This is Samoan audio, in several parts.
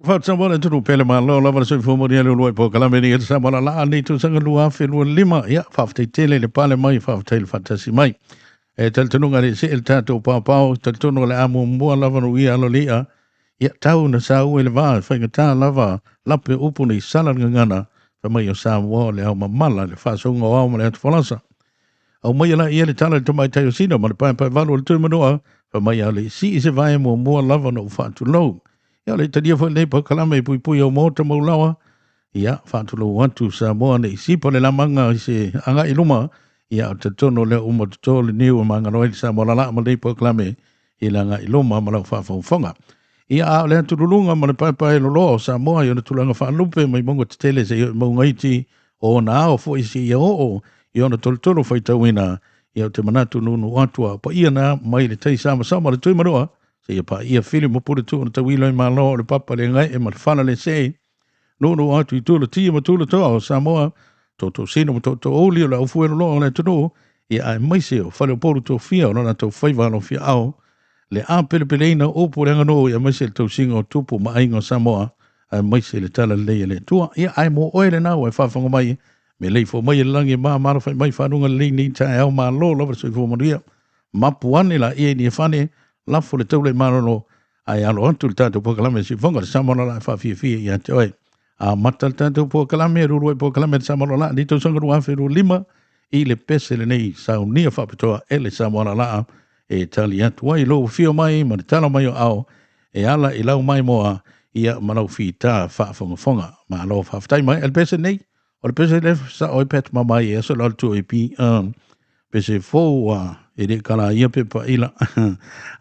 Faasamoa le atunuu pele malo lava le soifua manuia le uluai polokalame nei e le Samoa laalaa nei tausaga 2025. Ia, faafetai tele le pale mai, faafetai le faatasi mai. E talitonuga le see le tatou paopao, talitonu o le a muamua lava no ia alo le i'a. Ia, tau na saua i le va, faigata lava lape upu nei sala le gagana, fai mai o Samoa o le ao mamala, le faasauga o ao ma le atufolasa. Au mai la ia le tala i le tamaitai o Sina ma le paepaevalu o le Tuimanoa, fai mai a le sii se vae muamua lava na ou faatulou. Ia, o le talia foi lenei polokalame i puipui o maota maulawa. Ia, faatulou atu Samoa nei sipa le lamaga i se agai i luma. Ia, o talitonu lea uma toto le niu e magalo ai le Samoa laalaa ma lenei polokalame i le agai i luma ma lau faafogafoga. Ia, a o le atululuga ma le paepae loloa o Samoa i ona tulaga faalupe mai mauga tetele seia oo i mauga iti o ona ao foi seia oo i ona tolotolo faitauina. Ia, ou te manatu nuunuu atu a o paia na mai le tai samasama o le Tuimanoa seia paia Fili ma Puletuu na tauilo ai Malo o le papa le gaee ma le fala le see. Nuunuu atu i tulatia ma tulatoa o Samoa, tootoo sino ma tootoouli o le aufueloloa o le atunuu, ia aemaise o faleupolu tofia o lo latou faiva alofiaao, le apelepeleina o upu o le aganuu, aemaise le tausiga o tupu ma aiga o Samoa, aemaise le talalelei a le Atua. Ia, ae mo oe lena ua e faafofoga mai, me leifua mai e le lagi e mamalo fai mai fanuga lelei nei taeao malo lava le soifua manuia. Mapu ane la ia i Niafane, lafo le taula i malolo, ae alo atu le tatou polokalame siufoga le Samoa laalaa e faafiafia ia te oe. Amata le tatou polokalame, lulu ai polokalame le Samoa laalaa nei tausaga 2025 i le pese lenei saunia faapitoa e le Samoa laalaa e tali atu ai lou afio mai ma le tala mai o ao e ala i lau maimoa ia ma lau fita faafogafoga. Malo faafetai mai. El pese nei, o le pese le sa oi pet mama i aso la tu e pi pese fou a e le kala ia pe pa ila.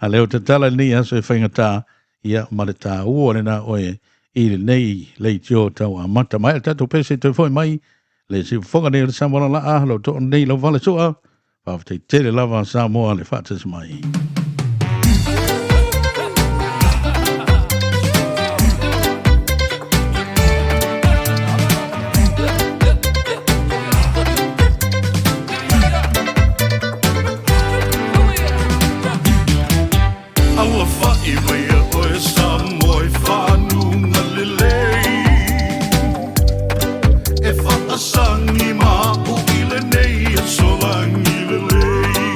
A leo tatala nei aso e faigata ia ma le tāua lena oe i lenei leitio tau amata mai. Le tatou pese toe foi mai le siufofoga nei o le Samoa laalaa lau too nei lau vale sua. Faafetai tele lava Samoa le faatasi mai. Alafa'i mai e oe Samoa i fanuga lelei e faasagi ma u i lenei aso lagi lelei.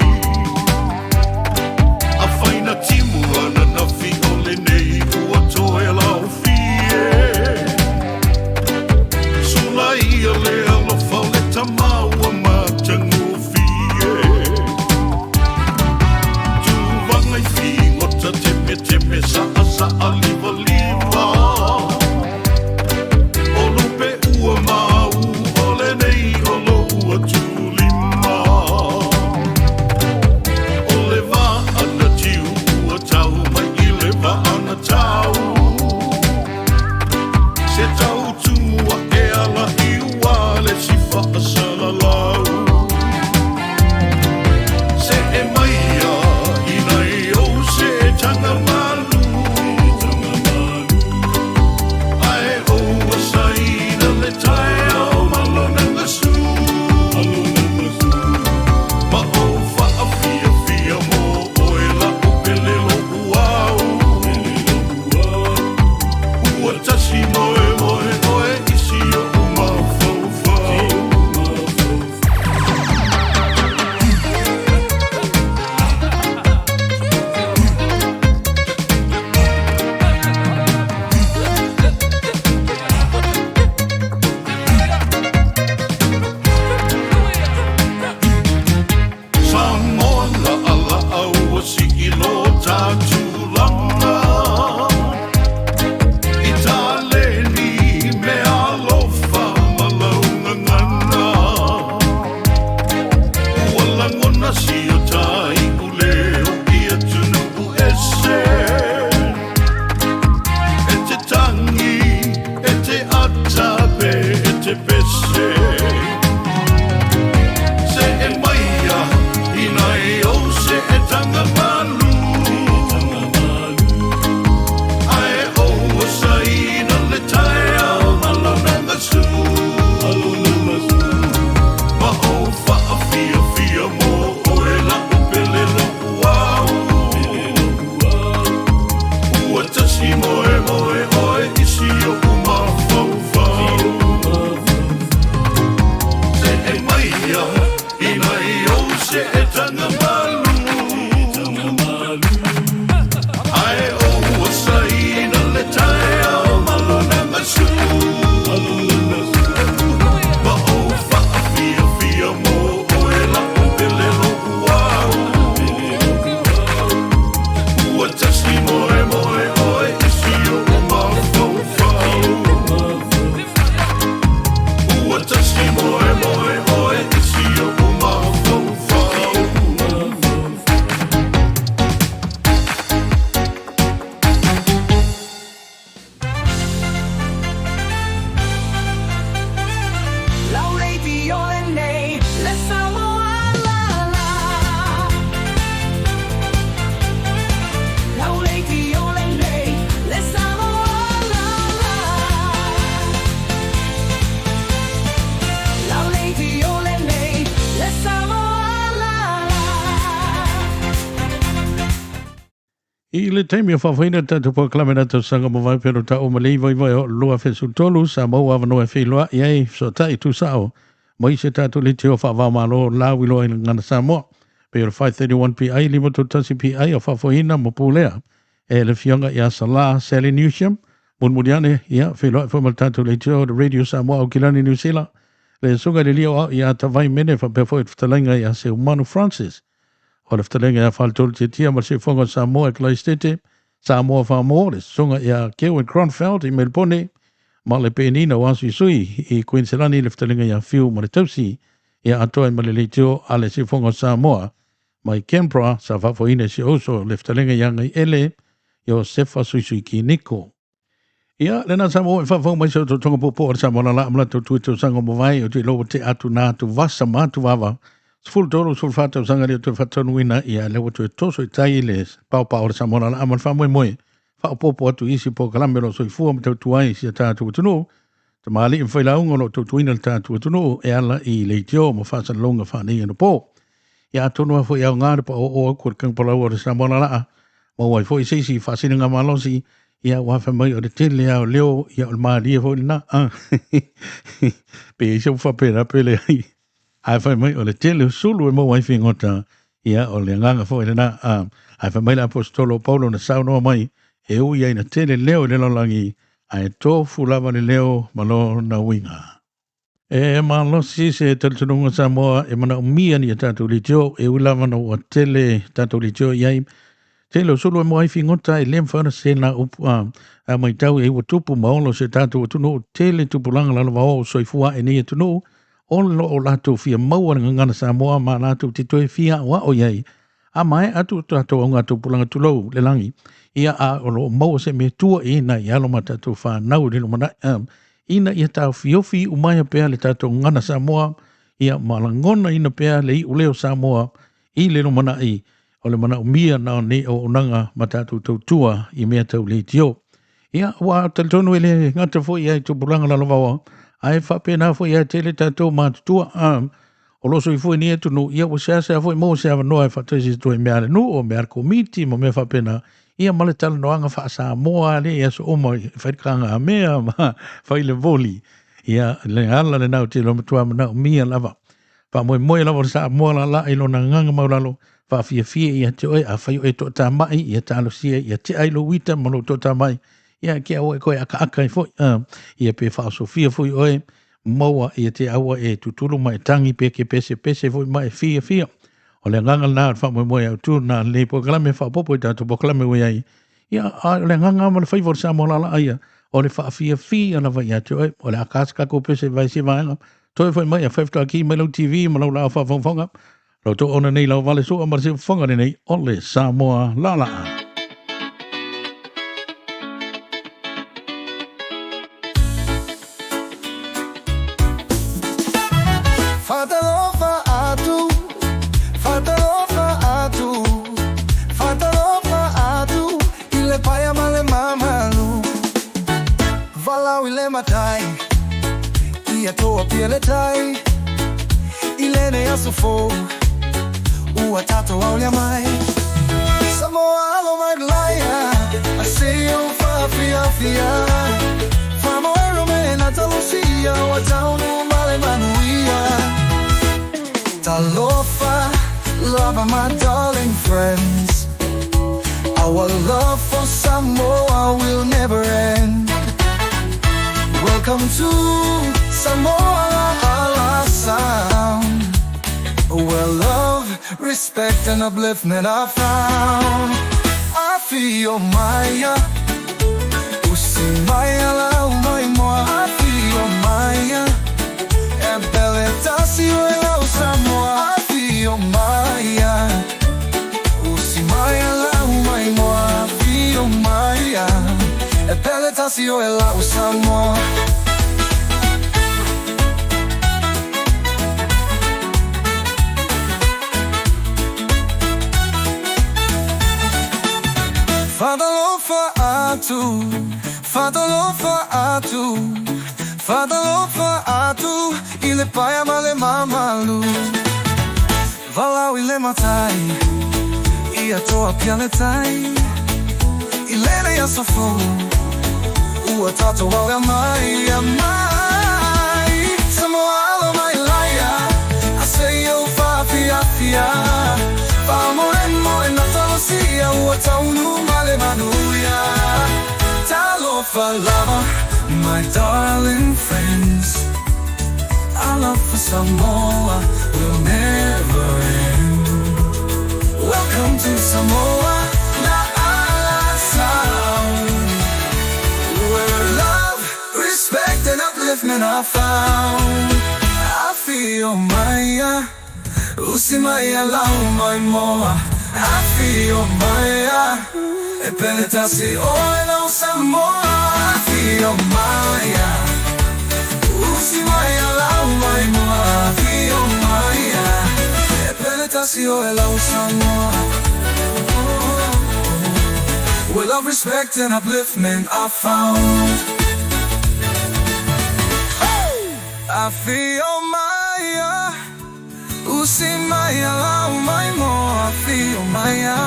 I le taimi o faafoeina le tatou polokalame i na tausaga mavae pei ona taua ma le ivaivai o 2013 sa maua avanoa e feiloai ai fesootai tusao ma isi a tatou leitio faava-o-Malo lauiloa i le Gagana Samoa pei o le 531 PI, 531 PI o faafoeina ma pulea e le Afioga ia Salā Sally Newsham. Mulimuli ane, ia, feiloai foi ma le tatou leitio o le Radio Samoa Aukilani Niu Sila, le Susuga i le Lia o Ao ia Tavai Mene faapea foi le fetalaiga ia Seumanu Francis. O le fetalaiga ia Faletolu Tiatia ma le Siufofoga o Samoa i Kalaistete, Samoa Famo, le Susuga ia Kewin Kronfeld i Melbone, ma le Penina o Asuisui i Kuiniselani, le fetalaiga ia Fiu ma le Tausi ia atoa ma le leitio a le Siufofoga o Samoa mai Canberra, sa faafoeina e si ou uso le fetalaiga ia Gaiele Iosefa Suisui Kiniko. Ia, lena sa maua i faafau mai sa totoga popo o le Samoa lala ma latou tui tausaga o mavae o te iloa te atu nā atu vasa ma atu vava. 13 14 tausaga lea toe faataunuina ia lea ua toe toso i tai le paopao o le Samoa lala ma le faamoemoe faaopoopo atu i isi polokalame o lo o soifua ma tautua ai i si a tatou atunuu. Tamalii ma failauga o lo o tautuaina le tatou atunuu e ala i leitio ma faasalalauga faaneionapo. Ia atonu lava foi e aoga le paooo atu o le kagipalau o le Samoa lalaa, maua ai foi se isi faasiliga malosi, ia aua fai mai o le tele lava o leo, ia o le malie foi lena. Pe i ai se upu faapena pe leai. Ae fai mai o le tele o sulu e maua ai figota, ia o le agaga foi lena. Ae fai mai le Aposetolo o Paulo na saunoa mai, e ui ai ina tele leo i le lalolagi, ae tofu lava le leo ma lona uiga. E malosi se talitonuga Samoa e manaomia ni a tatou leitio, e ui lava na ua tele tatou leitio i ai. Tele o sulu e moa ai figota e le mafai ona sena upu a, a maitau e ua tupu ma ola o se tatou atunuu, tele tupulaga lalovaoa o soifua ae nei atunuu, o lo o latou fia maua le gagana Samoa ma latou te toe fia aoao i ai. A maea atu tatou augatupulaga tulou le lagi, ia a o lo o maua se mea tua i nai alo ma tatou fanau i le lumanai, ina ia taofiofi umaia pea le tatou gagana Samoa, ia ma lagonaina pea le iuleo Samoa i le lumanai o le manaomia na o nei auaunaga ma tatou tautua i mea tau leitio. Ia, ua talitonu e le gata foi ia i tupulaga lalovaoa, ae faapena foi ia tele tatou matutua. O lo o soifua i nei atunuu, ia ua seasea foi maua se avanoa e faataisi atu ai mea a le nuu, o mea a le komiti ma mea faapena, ia ma le talanoaga faa-Samoa lea i aso uma, e fai le kagamea ma fai le voli. Ia, le ala lena ou te iloa matua manaomia lava. Faamoemoe lava o le Samoa laalaa i lona agaga maualalo, faafiafia ia te oe, afai o e toatamai, ia talosia ia tea ai lou ita ma lou toatamai, ia ke aua e koe akaaka ai foi, ia pe faaosofia foi oe, maua ia te aua e tutulu ma e tangi pe ke pesepese foi ma e fiafia. O le agaga lena o le faamoemoe autu na lenei polokalame faaopoopo i tatou polokalame ua i ai. Ia, a o le agaga ma le faiva o le Samoa laalaa ia, o le faafiafia lava ia te oe, o le a ka se tatou pese vai se vaega, toe foi mai a fai faatoa mai lau TV ma lau laau faafogafoga, lau tou ona nei lau vale sua ma le siufofoga lenei o le Samoa laalaa. Fatalofa atu, fatalofa atu, fatalofa atu i le paia ma le mamalu. Valaau i le matai, ia toa pia le tai, i lenei aso fou, ua tatou aulia mai. Samoa alo mai laia, a se o faafiafia, faamoero me na talosia, ua taunuu ma le manuia. Talofa, lava my darling friends, our love for Samoa will never end. Welcome to Samoa La'ala Sound, where love, respect and upliftment are found. Afio maia, usi maia lau mai moa. Afio maia, e pele tasi oe lau Samoa. Afio maia, usi maia lau mai moa. Afio maia, e pele tasi oe lau Samoa. Fatalofa atu, fatalofa atu, fatalofa atu i le paia ma le mamalu. Valaau i le matai, ia toa pia le tai, aso fou Ua tatou auga mai ia mai Samoa alo mai laia A se i ou faafiafia Faamoemoe na talosia Ua taunuu ma le manuia Talofa lava My darling friends Our love for Samoa will never end Welcome to Samoa La Ala sound Where love, respect and upliftment are found Afio maia Usi maia lau mai moa Afio maia E pele tasi oe lau Samoa Afio maia Usi maia lau mai moa Afio maia E pele tasi oe lau Samoa Where love, respect and upliftment are found Afio maia Usi maia lau mai moa Afio maia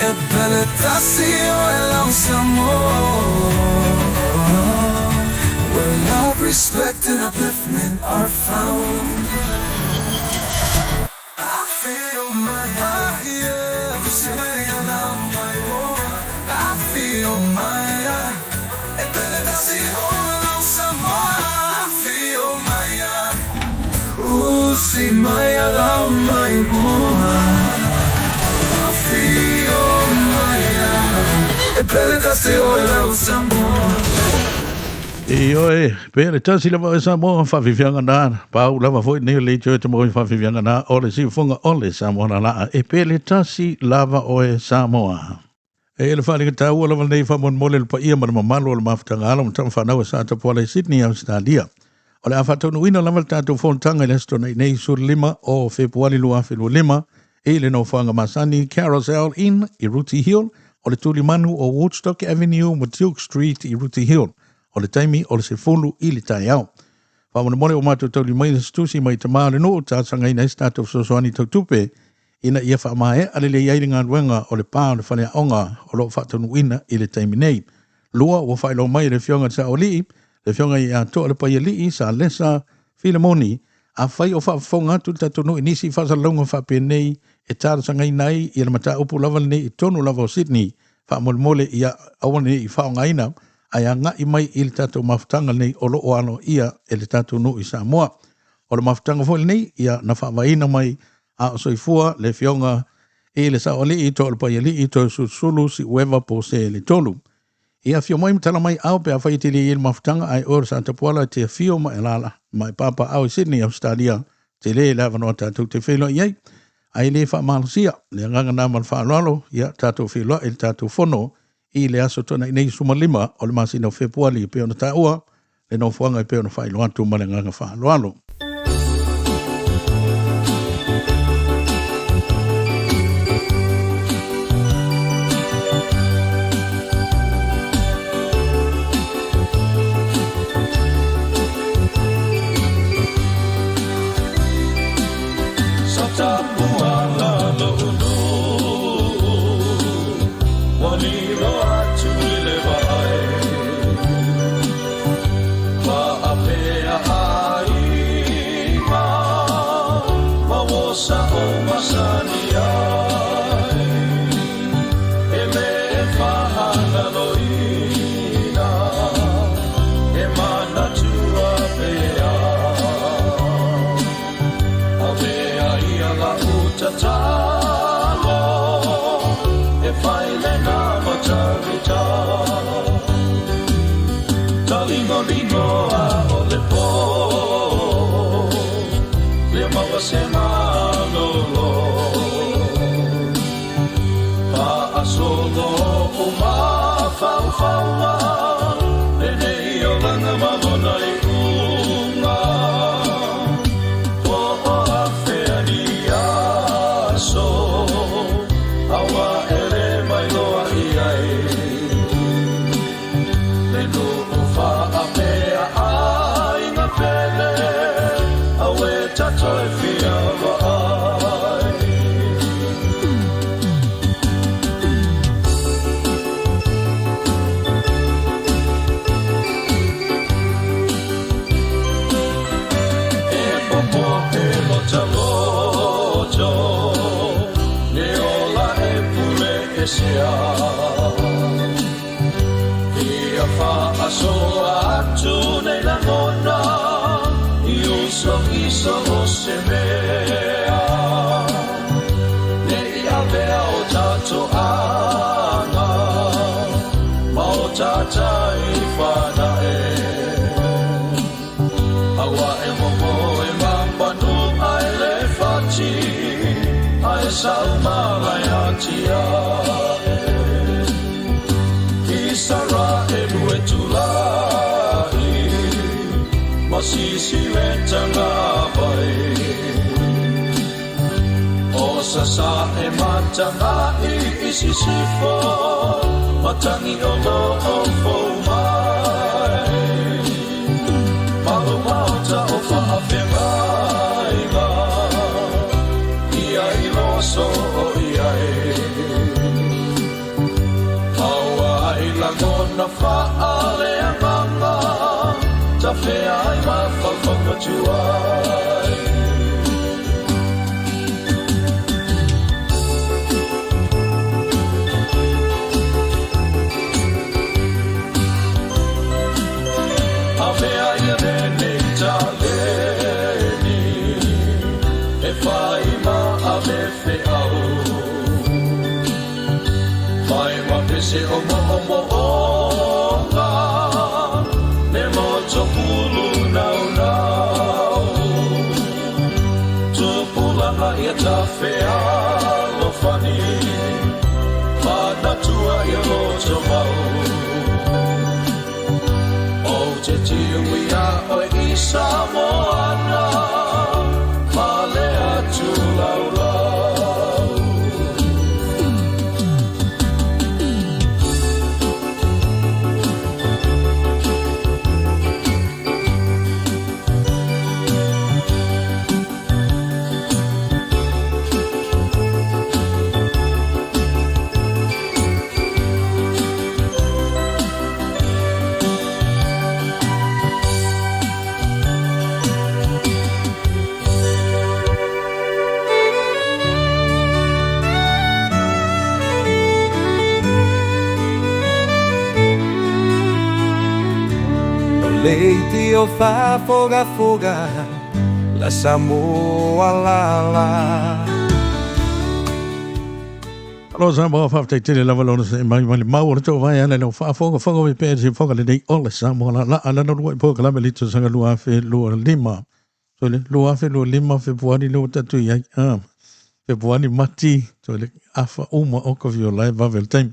E pele tasi oe lau Samoa Where love, respect and upliftment are found Afio maia yeah. Usi maia lau mai moa Afio maia E pele tasi oe lau Samoa Afio maia Usi maia lau mai moa Afio maia E pele tasi oe lau Samoa Ioe, pe le tasi lava o Samoa faafiafiaga na, pau lava foi nei le toe te mo faafiafiaga na o le siufoga o le Samoa la la e pe le tasi lava oe Samoa. E le whalinga tāua lava nei wha le paia ma le mamalo o le mafutaga alo ma tama whanau e sa tapuala i Sydney, Australia. O le a whaataunuina lava le tātou fonotaga i le aso Tona'i nei 15 o Fepuari 2025 i le nofoaga masani Carousel Inn i Rooty Hill o le tulimanu o Woodstock Avenue ma Duke Street i Rooty Hill. O le taimi o le 10 i le taeao. Faamolemole o matou taulimaina se tusi mai tamā o le nuu talosagaina ai se tatou fesoasoani tau tupe ina ia faamaea lelei ai le galuega o le pa o le faleaoga o loo faataunuuina i le taimi nei. Lua ua faailoa mai e le afioga i le Saoalii, le afioga ia Toa le Paialii sa Lesa Filemoni, afai o faafofoga atu le tatou nuu i nisi faasalalauga faapenei e talosagaina ai ia le mataupu lava lenei i totonu lava o Sydney, faamolemole ia aua nei i faaaogaina ae agai mai i le tatou mafutaga lenei o loo aloaia e le tatou nuu i Samoa. O le mafutaga foi lenei ia na faavaeina mai a o soifua le afioga i le Saoalii Toa o le Paialii Toeolesulusulu Siueva Pose le tolu. Ia afio mai ma tala mai ao pe afai e te le i ai le mafutaga ae oe o le sa tapuala e te afio ma e alaala ma e papaaao i Sydney, Australia, tele le avanoa tatou te feiloai ai. Ae le faamalosia le agaga na ma le faaaloalo, ia tatou feiloai i le tatou fono i le aso Tona'i nei 15 o le masina o Fepuari e pei ona taua le nofoaga e pei ona faailoa atu ma le agaga faaaloalo. sea. Ia faasoa atu nei lagona i uso i so o se mea. Nei avea o tatou aga ma o tatai fanae. Aua e momo e mapanu ai le fati, ai saumala e atia e. Isara e lue tulai, ma sisi le tanga vai. O sasa e matanga i isisifo, matangi o lo o fou mai. Malo maota o whaafengainga, ia i loso o ia e. Maua ai langona whaale anganga, ta whea ai mawhawhanga tuai. Avea ia lenei taleni, e whai ma ave wheau. Whai ma pese o mo o mo onga, me moto pulu nau nau. Tupulanga ia ta whealofani, whanatua ia loto mau. O te tiu ia oe i Samoana, ma le atu lau lau. Leite o foga foga la Samoa la la. Alo Samoa, faafetai tele lava le onosai mai ma le mau o le tou vae ala i lau faafogafoga mai pea i se foga lenei o le Samoa laalaa lana uluai polokalame i le tausaga 2025. So le 2025 Fepuari lea ua tatou i ai. Ah, Fepuari, Mati, so le afa uma o ka viola e vave o le taimi.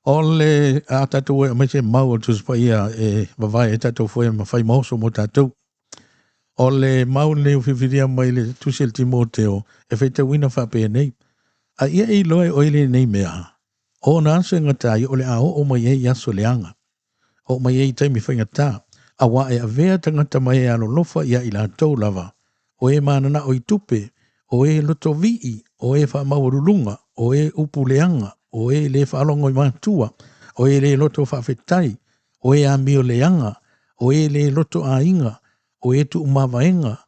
O le a tatou e aumai se mau o le Tusi Paia e vavae ai tatou foe ma fai maoso mo tatou. O le mau lenei ua filifilia mai le Tusi a le Timoteo e faitauina faapenei. A ia e iloa e oe lenei mea, o ona aso e gata ai o le a oo mai ai i aso leaga. Oo mai ai i taimi faigata, auā e avea tagata ma e alolofa iā i latou lava, o e mananao i tupe, o e lotovii, o e faamaualuluga, o e upu leaga, o e le faalogo i matua, o e le loto faafetai, o e amio leaga, o e le loto aiga, o e tuumavaega,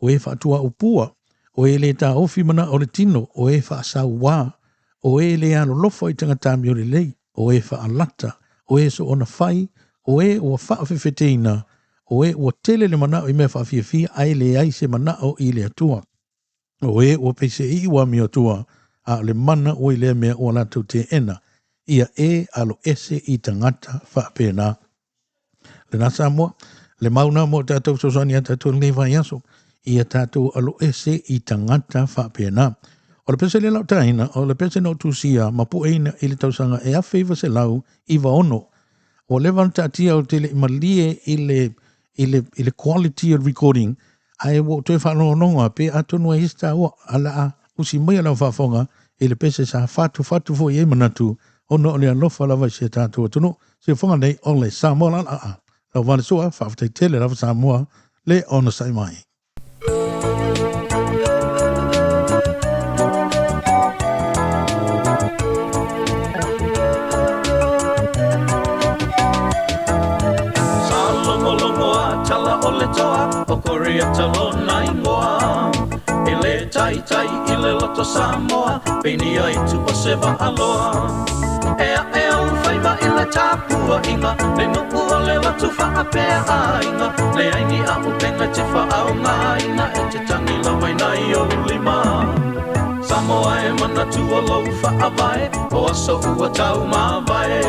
o e faatuaupua, o e le taofi manao o le tino, o e faasauā, o e le alolofa i tagata amio lelei, o e faalata, o e soona fai, o e ua faafefeteina, o e ua tele le manao i mea faafiafia ae leai se manao i le Atua, o e ua peiseai ua amio atua, a o le mana ua i lea mea ua latou teena, ia e aloese i tagata faapena. Lena Samoa, le mau na mo tatou fesoasoani ia tatou i lenei vaiaso, ia tatou aloese i tagata faapena. O le pese lea lau taina, o le pese na ou tusia ma pueina i le tausaga e 1996. Ua leva ona taatia ou te le i malie i le, i le, i le quality o le recording, ae ua ou toe faalogologo lava pe atonu ai se taua, a o le a usi maia lau faafofoga i le pese sa fatufatu foi i ai manatu ona o le alofa lava i si a tatou atunuu. Siufofoga nei o le Samoa laalaa. Lau valesoa, faafetai tele lava Samoa le onosai mai. Sa logologo a tala o le toa o Koriata lona igoa. E lē taitai i le loto Samoa Peinia i tua se vaaloa E ae ou faiva i le tapuaiga Le nuu o le lotu faapea aiga Leai ni a'upenga e te faaaogaina E te tagi lava i ou lima Samoa e manatua lou faavae O aso ua taumavae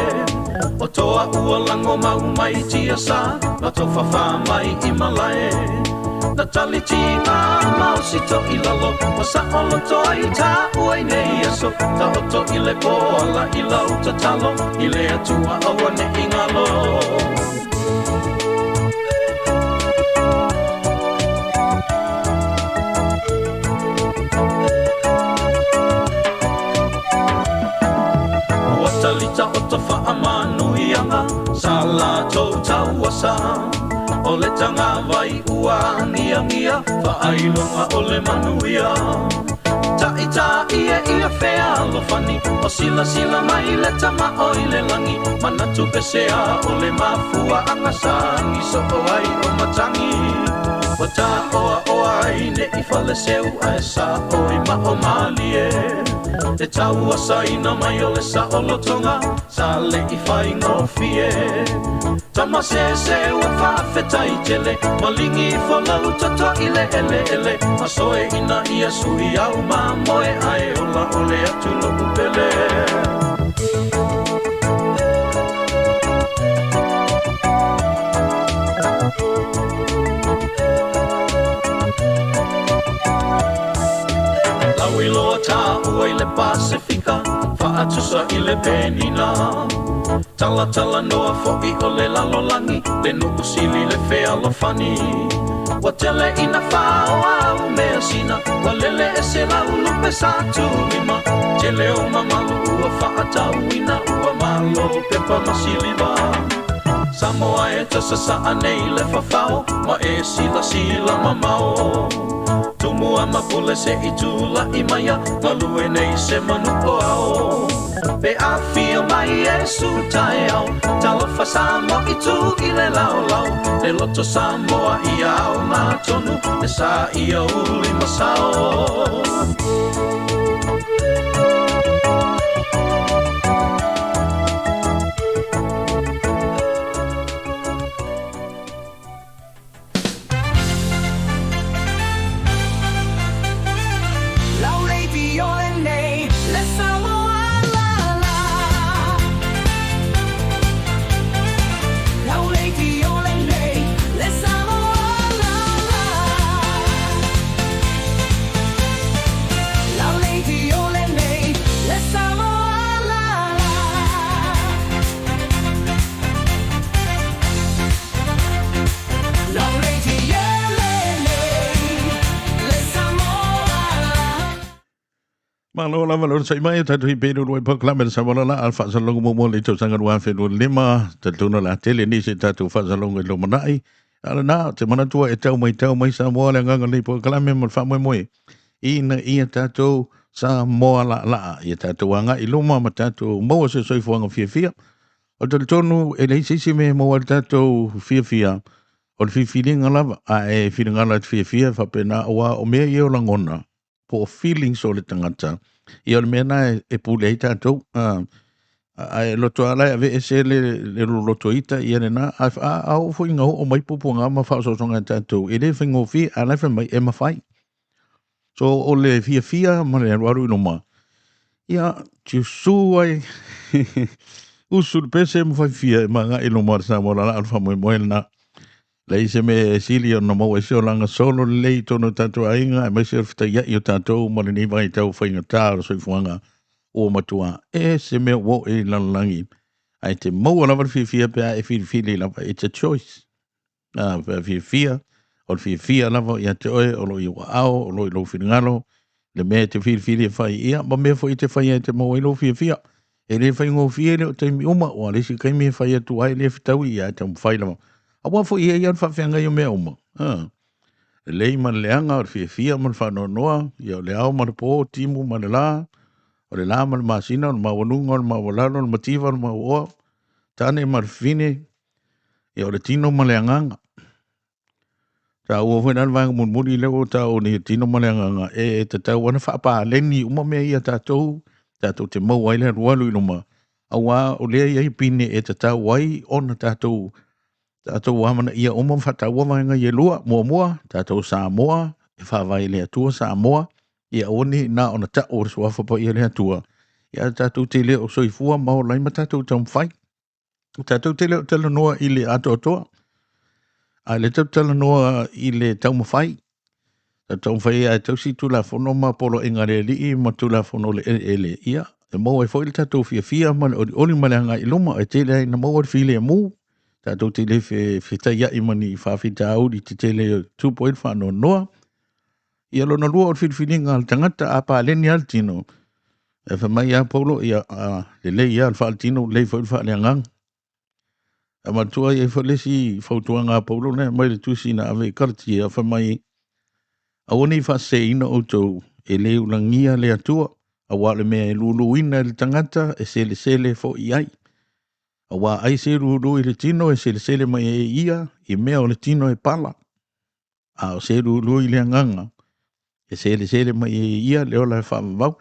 O toa ua lago mau mai tiasa Ma tofafa mai i malae Na tali tiga ma osito i lalo Ua saoloto ai taua i nei aso Taoto i le po ala i lau tatalo I le Atua aua ne i galo. Ua talita o ta faamanuiaga sa latou tauasa O le tagavai ua agiagia faailoga o le manuia Taʻitaʻi e ia fealofani O silasila mai le Tama o i le lagi Manatu pesea o le mafuaaga sa agi soo ai o matagi Ua tāoaoa ai neʻi faleseu ae sao i mao malie E tauasaina mai o le saolotoga sa le i faigofie Tama sese ua faafetai tele Malingi ifo lou toto i le eleele Masoe ina ia sui au mamoe Ae ola o le atunuu pele. Lauiloa taua i le Pasefika, faatusa i le Penina. Talatalanoa foʻi o le lalolagi, le nuu sili le fealofani. Ua tele ina faoa au measina, ua lele ese lau lupe sa tulima. Tele o mamalu ua faatauina, ua malo pepa ma siliva. Samoa e ta sasaa nei le fafao, ma e silasila mamao. Tumua ma pule se i tulaʻi maia, galue nei se manu o ao. Pe afio mai Iesu taeao, talofa Samoa i tu i le laolao. Le loto Samoa ia aoga tonu, le sa ia uli ma sao. Lau leitio lenei, le Samoa lala. Lau leitio lenei, le Samoa lala. Lau leitio lenei, le Samoa lala. Lau leitio lenei, le Samoa lala. Malo lava le onosai mai, tatou hipe i le uluai polokalame le Samoa Lala a le faasalaloga muamua o le tausaga 2025. Talitonu o le a tele nisi o tatou faasalaloga i le lumanai. A o lena, ou te manatua e tau mai tau mai Samoa le agaga o lenei polokalame ma le faamoemoe ina ia tatou Samoa laalaa, ia tatou agai i luma ma tatou maua se soifuaga fiafia. O le talitonu e leai se isi mea e maua ai le tatou fiafia, o le filifiliga lava. A e finagalo e te fiafia, e faapena, aua o mea ia o lagona, po o feelings o le tagata, ia o le mea lena e pule ai tatou. Ae loto lava la e aveese le loloto ita, ia lena. A a oo foi ina oo mai puapuaga ma faaosoosoga e tatou, e le faigofie, a o la e fai mai e mafai. So o le fiafia ma le alualu i luma, ia tiusu ai usu le pese ma faifia e magai i luma o le Samoa lala o le faamoemoe lena. Leai se mea e sili ona maua ai se olaga solo lelei i totonu o tatou aiga, aemaise o le fetaiai o tatou ma lenei vaitau faigata o le soifuaga ua matua ese mea ua oo i le lalolagi. Ae te maua lava le fiafia pe a e filifili lava, it's a choice. A pe a fiafia, o le fiafia lava ia te oe, o lo o i ou aao, o lo o i lou finagalo, le mea e te filifili e fai, ia, ma mea foi e te faia e te maua ai lou fiafia. E le faigofie le o taimi uma, aua o le isi taimi e fai atu ai le fetaui, ia e taumafai lava. Aua foi e i ai lava le faafeagai o mea uma. A, lelei ma le leaga, o le fiafia ma le faanoanoa, ia o le ao ma le po, timu ma le la, o le la ma le masina, o le maualuga, o le maualalo, o le mativa, o le mauoa, tane ma le fafine, ia o le tino ma le agaga. Taua foi la le vaega mulimuli lea ua taua nei e tino ma le agaga e tatau ona faapaleni uma mea ia tatou tatou te maua ai le alualu i luma aua o lea e i ai pine e tatau ai ona tatou tatou amanaia uma ma faataua vaega ia e lua. Muamua, tatou Samoa e faavae i le Atua Samoa, ia aua ne i na ona tau o le suafa paia o le Atua, ia tatou te le o soifua ma ola ai ma tatou taumafai. Tatou te le o talanoa i le atoatoa, a le tatou talanoa i le taumafai. Tatou taumafai e tausi Tulafono ma poloaiga a le Alii ma Tulafono o le eleele, ia, e maua ai foi le tatou fiafia ma le olioli ma le agai i luma, e tele ai ina maua le filemu, tatou te le fetaiai ma ni faafitauli tetele e tupu ai le faanoanoa. Ia lona lua o le filifiliga a le tagata, a paleni lava le tino, e fai mai lava Paulo, ia, a lelei lava le faaletino, lelei foi le faaleagaga. A manatua e i ai foi le isi fautuaga a Paulo lea mai le tusi na ave i Kalatia, fai mai, aua ne i faaseseina outou, e le ulagia le Atua, aua o le mea e luluina e le tagata e selesele foi i ai. Aua ai se lulu i le tino e selesele mai ai ia i mea o le tino e pala, a o se lulu i le agaga e selesele mai ai ia le ola e faavavau.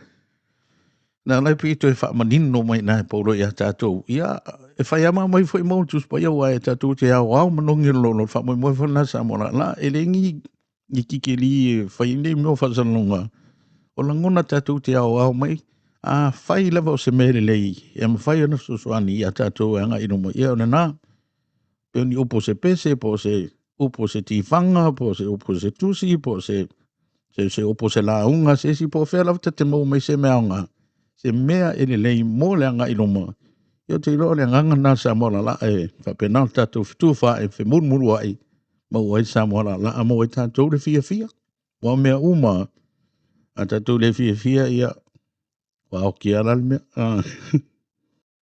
Na ala ai pei toe faamanino mai na e Paulo ia tatou, ia e fai ama mai foi mo Tusi Paia aua e tatou te aoao manogi o le lolo, faamoemoe foi lena Samoa laalaa, e le ni ni kikeli e fai nei mea o faasalalauga, o lagona tatou te aoao mai, a fai lava o se mea lelei e mafai ona fesoasoani ia tatou e agai i luma, ia o lena. Pe o ni upu o se pese, po o se upu o se tifaga, po o se upu o se tusi, po o se se, se upu o se lauga, se isi po o fea lava ta te maua mai se mea aoga, se mea e lelei mo le agai i luma. Ia ou te iloa o le agaga lena Samoa laalaa e faapena ona tatou fetufaai, femulumuluai, maua ai Samoa laalaa, maua ai tatou le fiafia. Aua o mea uma, a tatou le fiafia, ia, ua oki lava la le mea. Ah.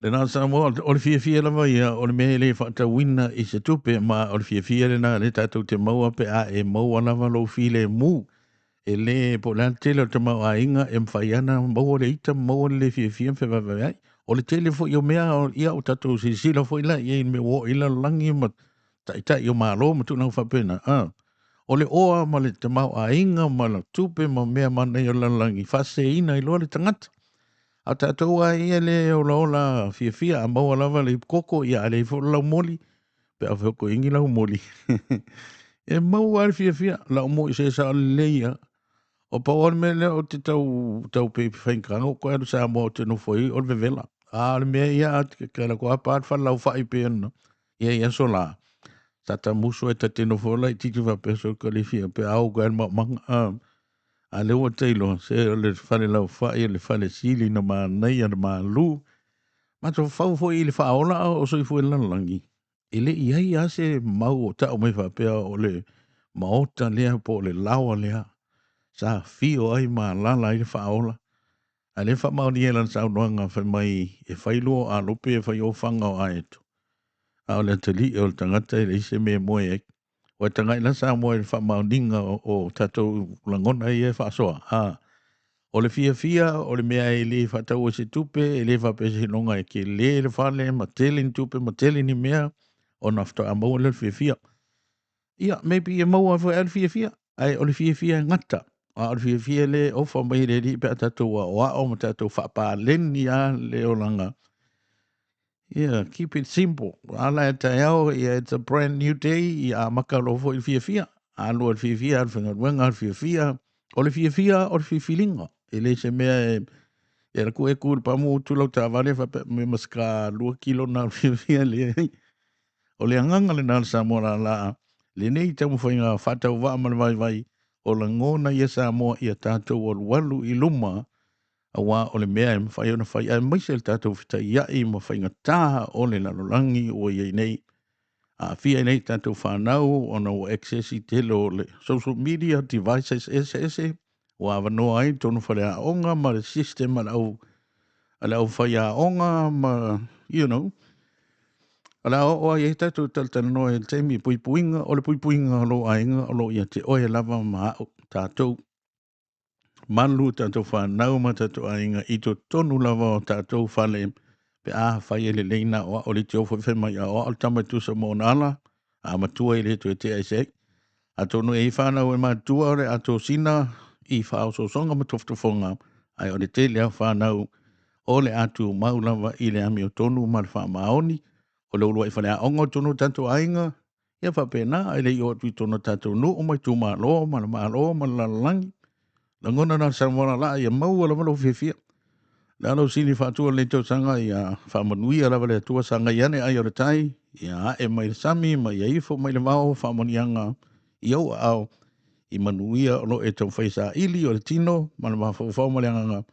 Lena Samoa, o le fiafia lava ia, o le mea e le faatauina i se tupe, ma o le fiafia lena lea tatou te maua pe a e maua lava lou filemu. E le, po o le a le tele o le tamaoaiga e mafai lava ona maua le ita ma maua le le fiafia ma fevaevaeai. O le tele foi o mea, ia ua tatou silasila foi la i ai i le mea ua oo i ai le lalolagi ma taitai o Malo ma tulaga faapena. A, o le oa ma le tamaoaiga ma le tupe ma mea manaia o le lalolagi, e faaseseina ai loa le tagata. A o tatou lava ia le olaola fiafia, a maua lava le ipukoko, ia a leai foi le laumoli, pe a feokoigi laumoli, e maua lava le fiafia. Lau moi se sao lelei ia. O pau lava le mea lea ou te tau tau pei faigata ou toe alu Samoa ou te nofo ai o le vevela. A o le mea ia a te kala ko apa le fale laufai pe ona ia i aso la. Sa ta musu ai ta te nofo laitiiti faapea so ka le fia pe au ka le maumanga. A, a lea ua tailoa se o le fale laufai o le fale sili na manaia na malu. Matou fau foi i le faaola a o soifua i le lalolagi. E le i ai lava se mau o tau mai faapea o le maota lea po o le laoa lea sa afio ai ma alaala ai le faaola. A o lea e faamaonia i lana saunoaga fai mai e fai lua o alope e fai ofaga o aeto, a o le atalii o le tagata e leai se mea e moe ai. Ua tagai la Samoa i le faamaoniga o tatou lagona ia e faasoa. A, o le fiafia o le mea e le faataua i se tupe, e le faapea seiloga e tele le fale ma tele ni tupe ma tele ni mea ona faatoa maua lea o le fiafia. Ia, maybe e maua foi lava le fiafia, ae o le fiafia e gata. A o le fiafia lea e ofa mai e le Alii pe a tatou aoao ma tatou faapaleni lava le olaga. Yeah, keep it simple. Ala e taeao, yeah, it's a brand new day, ia amata loa foi le fiafia. Alu ai le fiafia, alu faigaluega, alu fiafia. O le fiafia, o le filifiliga. E le se mea e, e alu atu e tu i le pamu tu lau taavale faapea me masika 2 kilo na o le fiafia leai. O le agaga lena o le Samoa laalaa, lenei taumafaiga faatauvaa ma le vaivai, o lagona ia Samoa ia tatou alualu i luma, aua o le mea e mafai ona fai, aemaise le tatou fetaiai ma faigata o le lalolagi ua i ai nei. Aafia ai nei tatou fanau ona ua access i tele o le social media devices eseese, ua avanoa ai tonu faleaoga ma le system a le au a le aufaiaoga ma you know o le a oo ai ai tatou talatalanoa i le taimi puipuiga o le puipuiga o lou aiga o lo o ia te oe lava ma au tatou malu tatou fanau ma tatou aiga i totonu lava o tatou fale pe a fai e lelei na aoao le tio foi fai mai aoao le tama e tusa ma ona ala a matua e le toe tea i se ai. Atonu e i whanau e matua o le atosina i whaososoga ma tofotofoga, ae o le tele au whanau o le atu mau lava i le amio tonu ma le whaamaoni, o le uluai faleaoga o tonu tatou aiga, ia faapena ae le i oo atu i tonu tatou nuu ma itumalo ma le malo ma le lalolagi. Lagona na Samoa lala ia maua lava lou fiafia. Le alo sili faatua lenei tausaga ia faamanuia lava le Atua sagai ane ai o le tai, ia ae mai le sami ma ia ifo mai le vao faamanuiaga i ou aao i manuia o lo o e taumafai saili o le tino ma le mafaufau ma le agaga.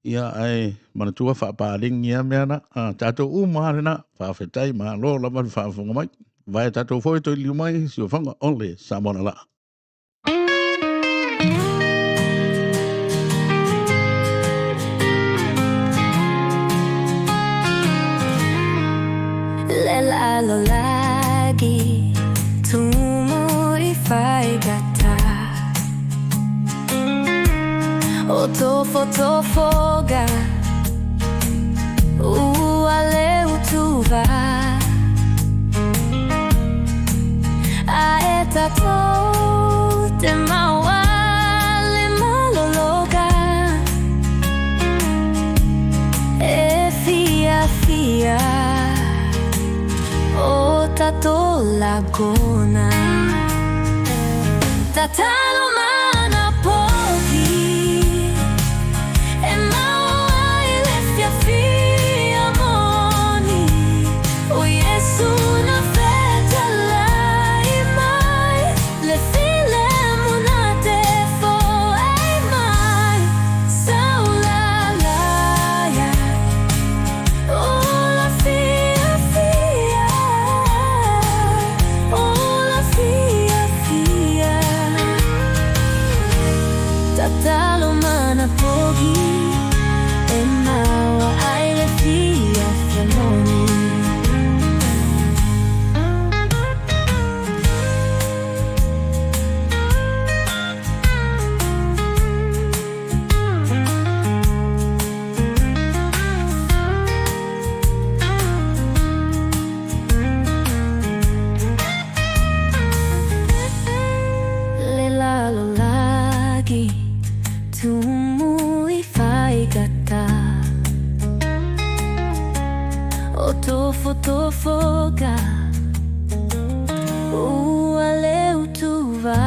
Ia ae manatua faapaleni lava mea na. A tatou uma lava lena. Faafetai malo lava le faafofoga mai. Vaea tatou foi toe liliu mai siuafaga o le Samoa lala. Le lalolagi tumu i faigata O tofotofoga ua leutuva A e tatou te maua le malologa E fiafia o tatou lagona Tatalo mana poki E maua ai le fiafia moni O Iesu na fetalai mai Le filemu na te foai mai Saulalaia O la fiafia O la fiafia Tatalo mana pogi E maua ai le fiafia moni. Le lalolagi tumu i faigata O tofotofoga ua leutuva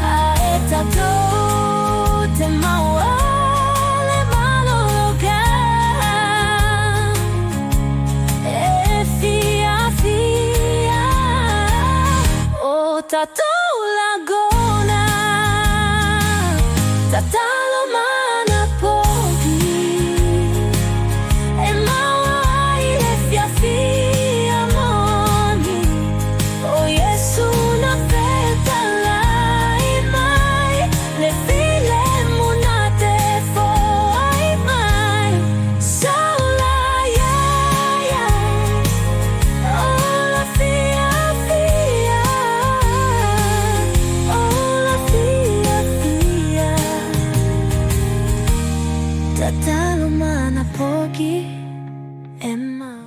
A e tatou te maua le malologa E fiafia o tatou lagona Tatalo mana pogi E maua ai le fiafia moni O Iesu na fetalai mai Le filemu na te foai mai Saulaiaia O la fiafia O la fiafia Tatalo mana pogi E maua.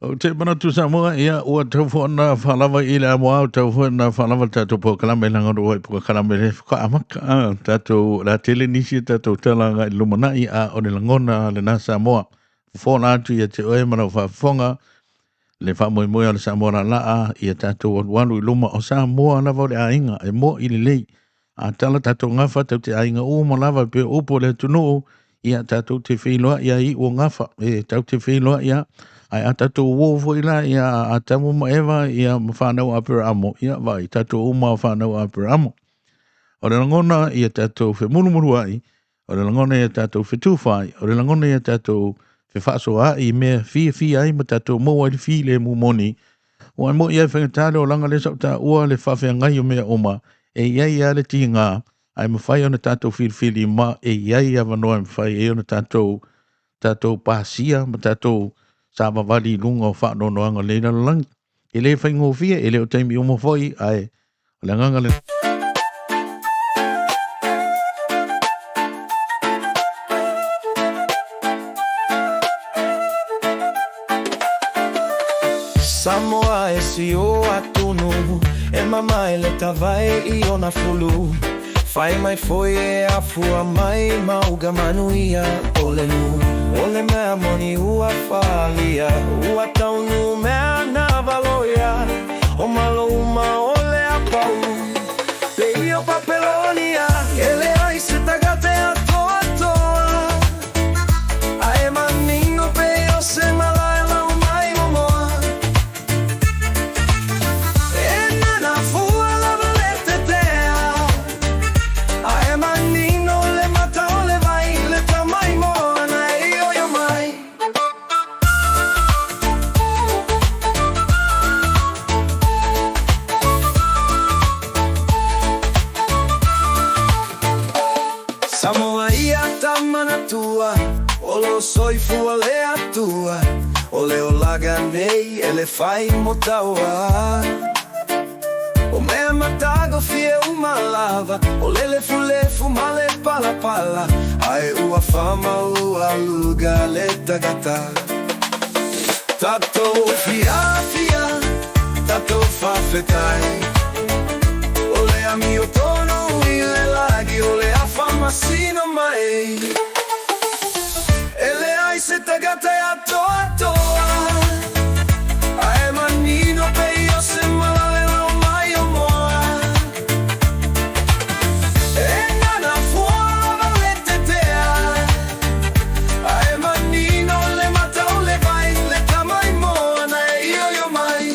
Ou te manatu Samoa, ia, ua tau foi ona faalava i le amoa, ua tau foi ona faalava le tatou polokalame leaga ona ua polokalame le faamaka a tatou la tele nisi o tatou tala agai i le lumanai a o le lagona lena Samoa. Fofola atu ia te oe ma lau faafofoga le faamoemoe o le Samoa laalaa ia tatou alualu i luma o Samoa lava o le aiga e mo'i lelei. A tala tatou gafa tatou te aiga uma lava pei o upu o le atunuu, ia tatou te feiloai ai iu o gafa, e tatou te feiloai lava. Ae a tatou uo foi la ia Atamu ma Eva ia ma fanau a Aperaamo, ia vaai, tatou uma o fanau a Aperaamo. O le lagona ia tatou femulumuluai, o le lagona ia tatou fetufaai, o le lagona ia tatou fefaasoaai i mea fiafia ai ma tatou maua ai le filemu moni. Ua e moi ai faigata le olaga lea sa ou taua le faafeagai o mea uma, e i ai lava le tiga, ae mafai ona tatou filifili ma e i ai avanoa e mafai ai ona tatou tatou pasia ma tatou savavali i luga o faanoanoaga o lenei lalolagi. E le faigofie, e le o taimi uma foi, ae o le agaga lena. Samoa e si o atunuu E mamae le tavae i ona fulu Fai mai foi e afua mai mauga manuia o le nuu O le mea moni ua faaalia Ua taunuu mea na valoia O malo uma o le a pau Pei o Papelonia E leai se tagata e atoatoa A e manino pei o se malae lau mai momoa E nana fua lava le tetea A e manino le mata o le vai Le tamaimoa na e ioio mai. Samoa ia tamanatua O lo soifua le Atua O le olaga nei e le fai mo taua O mea matagofie uma lava O le lefulefu ma le palapala Ae ua faamaua luga le tagata Tatou fiafia, tatou faafetai O le amiotonu i le lagi O le a faamasino mai E leai se tagata e atoatoa A e manino pei o se malale lau mai o moa E nana fua lava le tetea A e manino le mata o le vai Le tamaimoa na e ioio mai.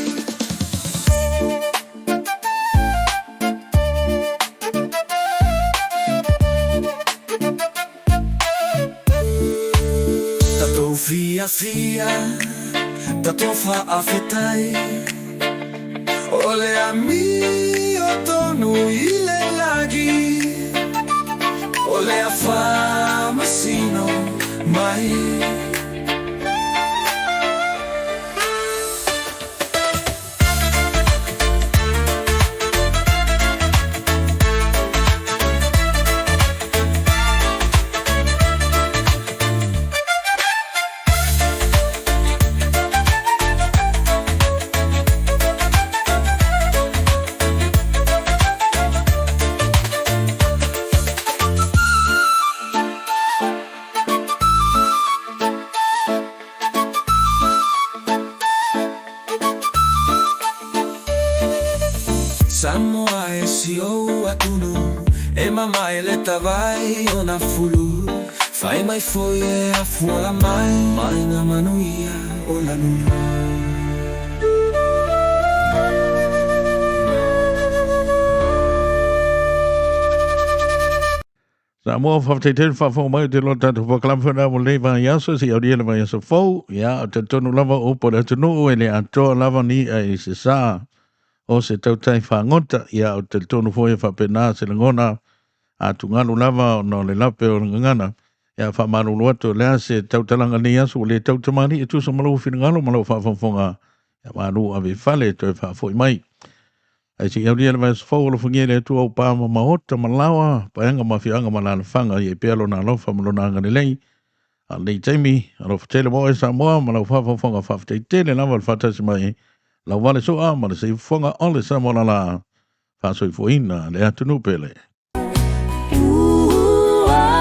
Tatou fiafia, tatou faafetai O le amiotonu i le lagi O le a faamasino mai. Samoa e si ou atunuu E mamae le tavae i ona fulu Fai mai foi e afuala mai Mai nga manuia o la nuu. Samoa, faafetai tele faafofoga mai o te loa tatou polokalame foi na mo lenei vaiaso se i aulia le vaiaso fou. Ia, o talitonu lava o upu a le atunuu e le atoa lava ni i'a i se sā o se tautai fagota. Ia, o talitonu foi e faapena se lagona atugalu lava ona o le lape o le gagana. Ia, faamalulu atu o le a se tautalaga nei aso ua le tau tamalii e tusa ma lou finagalo ma lau faafogafoga. Ia, malu ave i fale toe faafoi mai. Ae se i aulia le vaiaso fou, alofagia e le Atua ou pa ma maota ma laoa, paega ma afioaga ma alaalafaga, ia i pea Lona alofa ma Lona agalelei. A o lenei taimi, alofa tele mo oe Samoa ma lau faafogafoga faafetai tele lava le faatasi mai lau vale soa ma le seifofoga o le Samoa lala faasoifuaina le atunuu pele. Ua.